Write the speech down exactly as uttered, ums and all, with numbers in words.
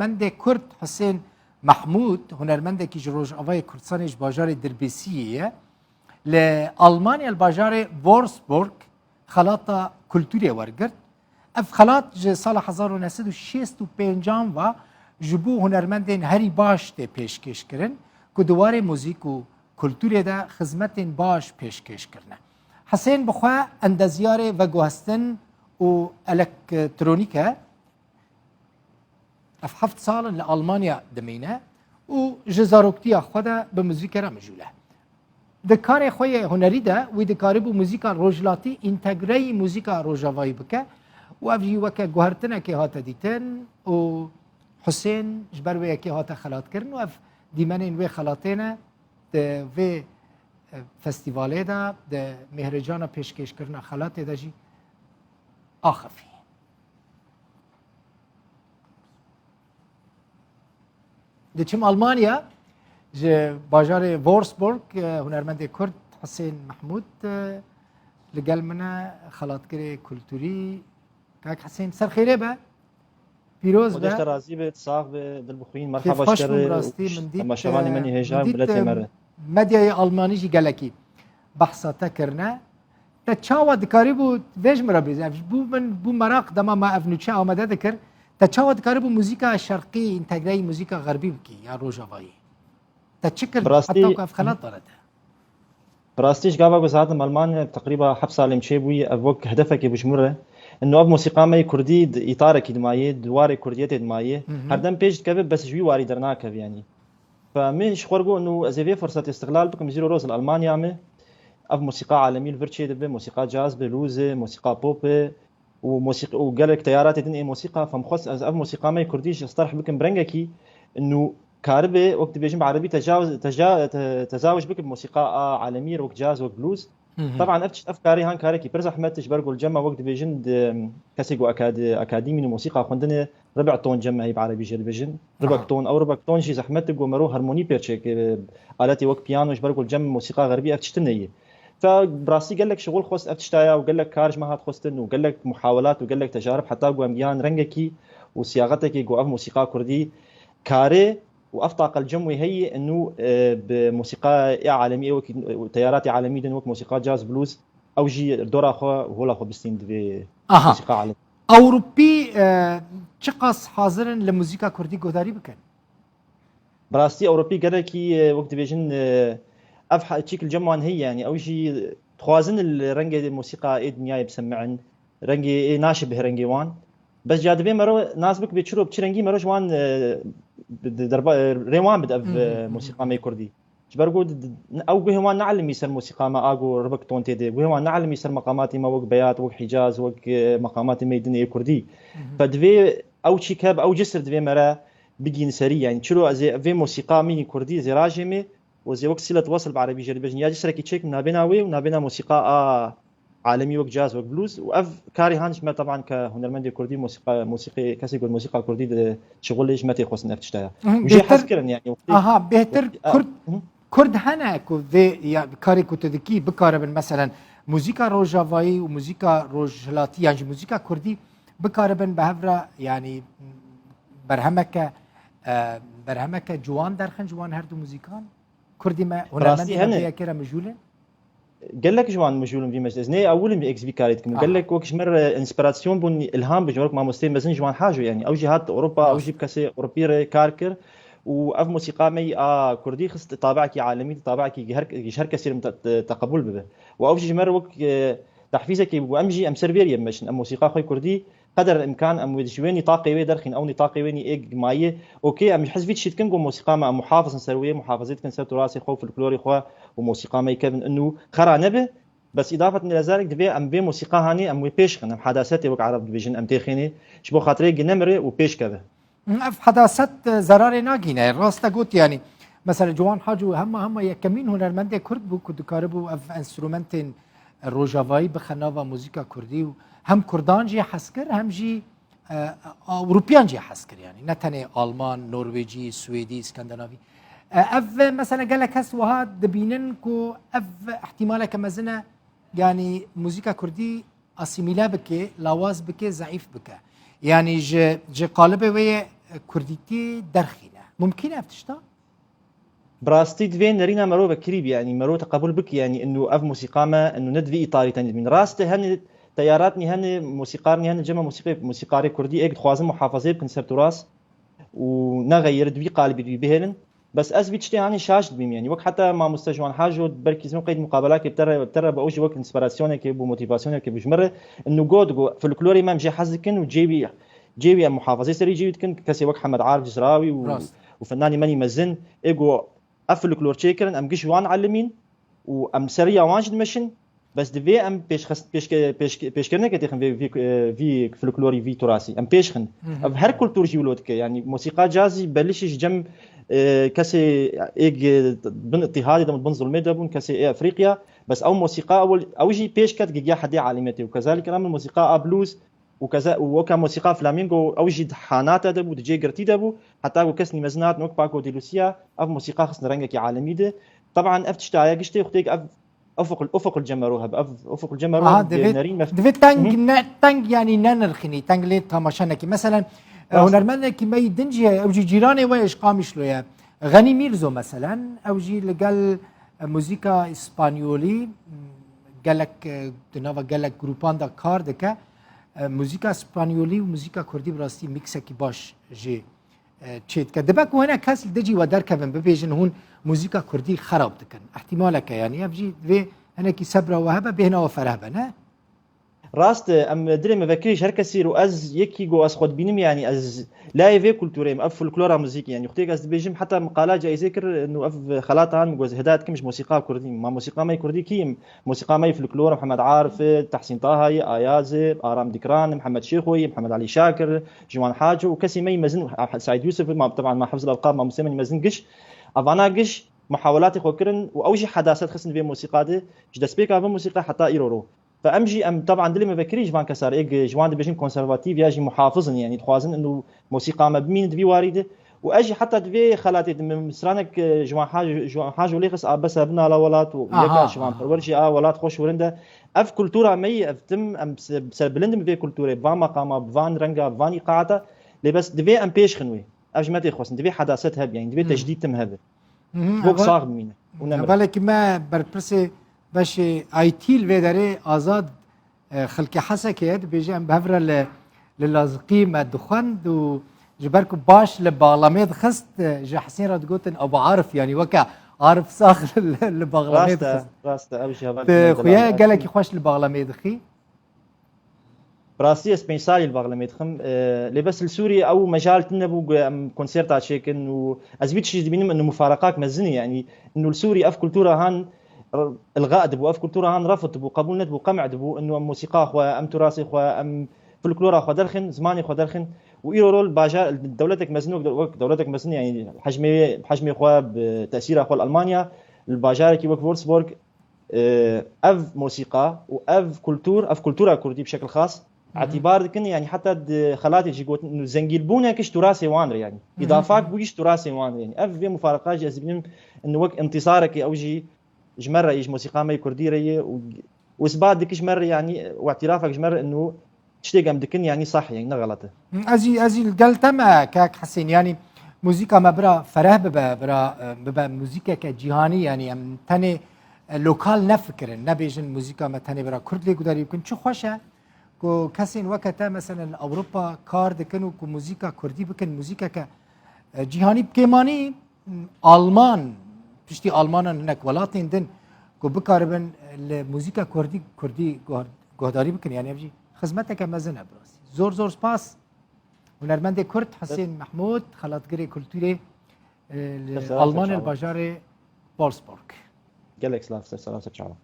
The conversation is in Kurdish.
Hunermendê Kurd Husên Mehmûd, hunermendekî ji Rojavayê Kurdistanê ji bajarê Dirbêsiyê ye. Li Almanya, li bajarê Wolfsburg xelata kulturê wergirt. Ev xelat ji sala hezar û neh sed û şêst û pêncan ve ji bo hunermendên herî baş tê pêşkêş kirin ku di warê muzîk û kulturê de xizmetên baş pêşkêş kirine. Hesên bi xwe endezyarê veguhestin û elektronîk e. Ev heft sal in li Almanya dimîne û ji zaroktiya xwe de bi muzîkê re mijûl e. Di karê xwe yê hunerî de wî dikaribû muzîka rojhilatî întegreyî muzîka rojavayî bike û ev jî weke guhertinekê hate dîtin û Husên ji ber wê yekê hate xelatkirin û ev dîmenên wê xelatê ne. Di vê, e, festîvalê de, di mêhrêcana pêşkêşkirina xelatê de jî axifî. Diçim Almanya, ji bajarê Wolfsburg, e, hunermendê Kurd Husên Mehmûd, e, li gel min e, xelatgirê kulturî. Kak Husên, ser xêrê be, pîroz be. Xwedê ji te razî be, sax be, dil bi xwîn, merhaba ji te re û temaşevanê me yê hêja û miletê me re. Medyayê Almanî jî gelekî behsa te kirine. Te çawa dikarîbû vê ji min re bêjî? Ev ji bo min bû meraq, dema me ev nûçe amade dikir. Te çawa dikarîbû muzîka şerqî întegreyî muzîka xerbî bikî ya rojavayî? Te çi kir heta ku ev xelat dane te? Bi rastî ji gava ku ez hatim Almanya, teqrîba heft salê min çêbûyî, ev wek hedefekê bû ji min re. Ino ev mosîqa me yê kurdî di îtarekî dimayê, di warê kurdiyetê dimayê. Hı hı. Herdem pêş dikeve, bes ji wî warî dernakeve yanî. Fe min ji xwe re got, ino ez ê vê firsetê îstixlal bikim, ez îro roz li Almanya me. Ev mosîqa alemî li vir çêdibe, mosîqa caz be, blues e, mosîqa pop e û mosîq-, û gelek teyaratê din ê mosîqa. Fe min xwest ez ev mosîqa me yê kurdî ji sterh bikim bi rengekî, ino karibe, wek dibêjin bi erebî, tecawiz, teca-, te-, tezawic bikim mosîqa a alemî re, wek caz, wek blues. Hı hı. Teban ev tişt, ev karê han karekî pir zehmet e, ji ber ku li cem me wek dibêjin di kesê ku akad-, akadîmî û mosîqa xwendinê ribe ton cem me heyî bi erebî jê dibêjin. Ribek ton, ew ribek ton jî zehmet e ku mero harmonî pêçek, e, aletê wek piyano ji ber ku li cem mosîqa xerbî ev tişt tune ye. Te bi rastî gelek şixul xwest ev tişta ya û gelek kar ji me hat xwestin û gelek muhawelat û gelek tecarib heta ku em gihan rengekî û siyaxetekê ku ev mosîqa kurdî karê û ev taqe li cem wê heye, ino, e, bi mosîqa ê alemî, ê wekî, û teyaratê alemî din wek mosîqa caz, blues, ew jî dora xwe û hola xwe bistîn divê mosîqa alemî. Ewropî, e, çiqas hazir in li muzîka kurdî guhdarî bikin? Bi rastî Ewropî gelekî, e, wek dibêjin, e, ev ha-, çîk li cem wan heye, yanî ew jî dixwazin li rengê mosîqa ê dinyayê bisemi'in. Rengê ê naşibih rengê wan. Bes ca divê mero nas bikibê çiro, bi çi rengî mero ji wan, e, bi, di derba, e, rê wan bide ev, e, mosîqa me yê kurdî. Ji ber ku di, di, ew guhê wan neelimî ser mosîqa me, a ku ribek ton tê de. Guhê wan neelimî ser meqamatê me wek beyat, wek hîcaz, wek, e, meqamatê me yê din ê kurdî. Fe divê ew çîk hebe, ew cisr divê mere bigîn serî. Yanî çiro ez ê vê mosîqa min yê kurdî ez ê rajê me, û ez ê wek sîlet wesl bi erebî jê dibêjin. Ya cisrekî çêkim nabêna wê û nabêna mosîqa a alemî wek caz, wek blues û ev karê han ji me teban ke hunermendê kurdî mosîqa, mosîqê, kesê ku mosîqa kurdî di şixulê ji me tê xwestin ev tişta ya. Hı hı, û jê bêhtir, hez kirin yanî wextê aha, bêhtir wextê, a, Kurd, hı hı. Kurd hene ku vê ya karê ku tu dikî bikaribin, meselen, muzîka rojavayî û muzîka rojhilatî yan jî muzîka kurdî bikaribin bi hev re, yanî berhemeke, e, berhemeke ciwan derxin ji wan her du muzîkan? Kurdî me, hunermendê me vê yekê re mijûl in? Gelek ji wan mijûl in vî meselê. Ez nê ewil im, ez vî karê dikim. Aha. Gelek wek ji me re înspirasyon bûn, îlham bûn, ji wek mamosteyê mezin Ciwan Haco, yanî ew jî hat Ewropa, ew jî bi kesê Ewropî re kar kir û ev mosîqa me yî a kurdî xist tabekî alemî, tabekî her, ji her kesê re te-, te-, teqebûl bibe. Û ew jî ji me re wek, e, tehfîzekê bû, em jî em ser vê riyê meşin. Em mosîqa xwe kurdî qeder îmkan em wê ji wê nîtaqê wê derxîn, ew nîtaqê wê nî ê gimayê. Okê, em ji hizbî tişî dikin ku mosîqa me em muhafizin ser wê, muhafizê dikin ser turasê xwe, folklorê xwe û mosîqa me yê kevin inu xera nebe. Bes îdafet nêlezarek divê em vê mosîqa hanê em wê pêş xin, em hedasetê wek ereb dibêjin em têxênê. Ji bo xatirê gi nemire û pêş keve. Ev hedaset, e, zerarê nagîne. Rast te got yanî. Mesela Ciwan Haco hema hema yekemîn hunermendê Kurd bû ku dikaribû ev enstrumentên rojavayî bixe nava muzîka Kurdî û hem Kurdan jî hez kir hem jî, e, Ewropiyan jî hez kir yanî. Ne tenê Alman, Norwêcî, Swêdî, Skandinavî. E, ev mesela gelek kes wiha dibînin ku ev ihtimaleke mezin e, yanî muzîka Kurdî asîmîle bike, lawaz bike, zeîf bike. Yanî ji, ji qalibê wê yê, kurdîtî derxîne. Mumkîn e ev tişta? Bi rastî divê nerîna mero vekirî bî, yanî mero te qebûl bikî, yanî inu ev musîqa me inu ne di vî îtarî tenê dimîn. Rast e, hene teyaratnî hene, musîqarnî hene, cema musîqê, musîqarê kurdî êk dixwazin muhafazê bikin ser turas û nexeyir di vî qalibî di wî bihêlin. Bes ez vî tiştê hanî şaş dibîm, yanî wek heta mamoste Ciwan Haco belkî zî qeyd muqabelakê bi te re, bi te re bi ew jî wek înspirasyonekê bû, motivasyonekê bû ji min re. Inu got, got, folklorê me em jê hez dikin û cê wî, cê wî em muhafazê serî cê wî dikin, kesê wek Hemed Arif Cizrawî û, Rast. û fennanî me nî mezin, ê got, ev folklor çêkirin, em giş wan elimîn û em seriya wan jî dimeşin, bes divê em pêşxist-, pêşke-, pêşke-, pêşkirineke têxin vê, vî, e, vî folklorî, vî turasî. Em pêşxin. Ev her kultur jî wilo dike. Yanî musîqa cazî belişî ji cem, e, kesê êk, e, bin îtîhadê de, bin zulmê de bûn, kesê ê Efrîqya. Bes ew musîqa ew, ew jî pêş ket gigiya hedê alimiyetê. Û kezalîk em musîqa a blues û keza-, û weka musîqa flamingo, ew jî di hanate de bû, di cê girtî de bû. Heta ku kes nîmezin hatin wek Paco de Lucia, ev musîqa xistin rengekî alemî de. Teban ev tişt aye giştê xwedê ev ufuk, ufuk cemero hebe, ev ufuk cemero Aha, hebe, divê, nerîn mef- divê teng Hı hı. ne, teng yanî ne nirxînî, teng lê tamaşa nekî. Meselen, e, Rast. hunermendekî me yî din jî heye, ew jî cîranê we yê ji Qamişlo ye. Xenî Mîrzo meselen, ew jî li gel, e, muzîka îspanyolî, m, gelek, e, di nava gelek grûpan de kar dike. E, muzîka îspanyolî û muzîka kurdî bi rastî mîksekî baş jê, e, çêdike. Dibe ku hinek kes li dijî we derkevin, bibêjin hûn muzîka kurdî xerab dikin. Îhtimaleke, yanî ev jî divê hinekî sebra we hebe, bêhna we fereh be, ne? Rast e, em dilê me vekirî ji her kesî ro, ez yekî go ez xwe dibînim, yanî ez layê vê kulturê me, ev folklora muzîkî, yanî xwedêk ez dibêjim, heta min qala caîzê kir, û ev xelata han min got, ez heda dikim ji mosîqa kurdî. Ma mosîqa me yê kurdî kî ye? Mosîqa me yê folklor, Mihemed Arif e, Tehsîn Taha ye, Ayaz e, Aram Dikran e, Mihemed Şêxo ye, Mihemed Elî Şakir, Ciwan Haco û kesê me yê mezin, Seîd Yûsif, ma, teban ma Hifz el-Elqab, mamosteyê me yê mezin giş, evana giş muhawelatê xwe kirin û ew jî hedaset xistin vê mosîqa de, ji destpêka vê mosîqa heta îro ro. Fe em jî, em teban dilê me vekirî ji van kesar, êk ji wan dibêjin konservatîf ya jî muhafiz in, yanî dixwazin inu mosîqa me bimînin di vî warî de. Û ez jî heta di vê xelatê de min stranek, e, ji wan ha-, ji wan ha jolê xist a bes e, binala welat û Aha, yeka ji van aha. perwer jî a welat xweş werin de. Ev kultura me yî, ev tim, em se-, serbilind in bi vê kulturê, bi van meqama, bi van renga, bi van îqaata. Lê bes divê em pêş xin wê. Ev ji me tê xwestin. Divê hedaset hebe, yanî divê Hmm. tejdîd tim hebe. Mhm, Wek eva- sax bimîne. Û nemire. Belekî me berpirsê beşê I T li vê derê Azad, e, Xilkê Hesekê ye, dibêje em bi hev re li, li Laziqî me dixwend û ji ber ku baş li baxlamê dixist, e, ji Hesên re digotin Abu Arif, yanî weke Arif Sax li, li baxlamê Rast e, dixist. rast e, ew jî heval Tu min xuya delal e. gelekî xweş li baxlamê dixî. Bi rastî ez pênc salî li baxlemê dixim. E, lê bes li Sûriyê ew mejal tune bû ku em konserta çêkin û ez vî tiştî dibînim inu mufareqak mezin e, yanî inu li Sûriyê ev kultura han ilga dibû, ev kultura han refd dibû, qebûl nedibû, qem'e dibû, inu em musîqa xwe, em turasê xwe, em folklora xwe derxin, zimanê xwe derxin û îro rol bajar, dewletek mezin wek, wek dewletek mezin, yanî hecmê, hecmê xwe bi tesîra xwe li Almanya, li bajarekî wek Wolfsburg, e, ev mosîqa û ev kultur, ev kultura kurdî bi şekil xas, Hı hı. Etîbar dikin, yanî heta di xelatê jî gotin, inu zengîlbûnek ji turasê wan re, yanî. Hı hı, Îdafak hı. bû ji turasê wan re, yanî. Ev vê mufareqa jî ez dibînim, inu wek intîsarekê ew jî ji me re yê, ji mosîqa me yê kurdî re yê û, û isbat dike ji me re, yanî, û îtirafek ji me re, inu tiştêk em dikin, yanî sah, yanî ne xelet e. Ez jî, ez jî li gel te me, kak Hesên, yanî muzîka me bira fereh bibe, bira, e, bibe muzîkeke cîhanî, yanî em tenê, e, lokal nefikirin, nebêjin muzîka me tenê bira kurd lê gudarî bikin. Çi xweş e ku kesên weke te, meselen, li Ewropa kar dikin û ku muzîka kurdî bikin, muzîkeke, e, cîhanî bi kêmanî, Alman, piştî Almanan hinek welatên din ku bikaribin li muzîka kurdî, kurdî guh-, guhdarî bikin, yanî ev jî xizmeteke mezin e bi rastî. Zor zor spas. Hunermendê Kurd Hesên Mehmûd, xelatgirê kulturê, e, li Almanyê, li bajarê Wolfsburg. Gelek silav, ser selam, ser çava.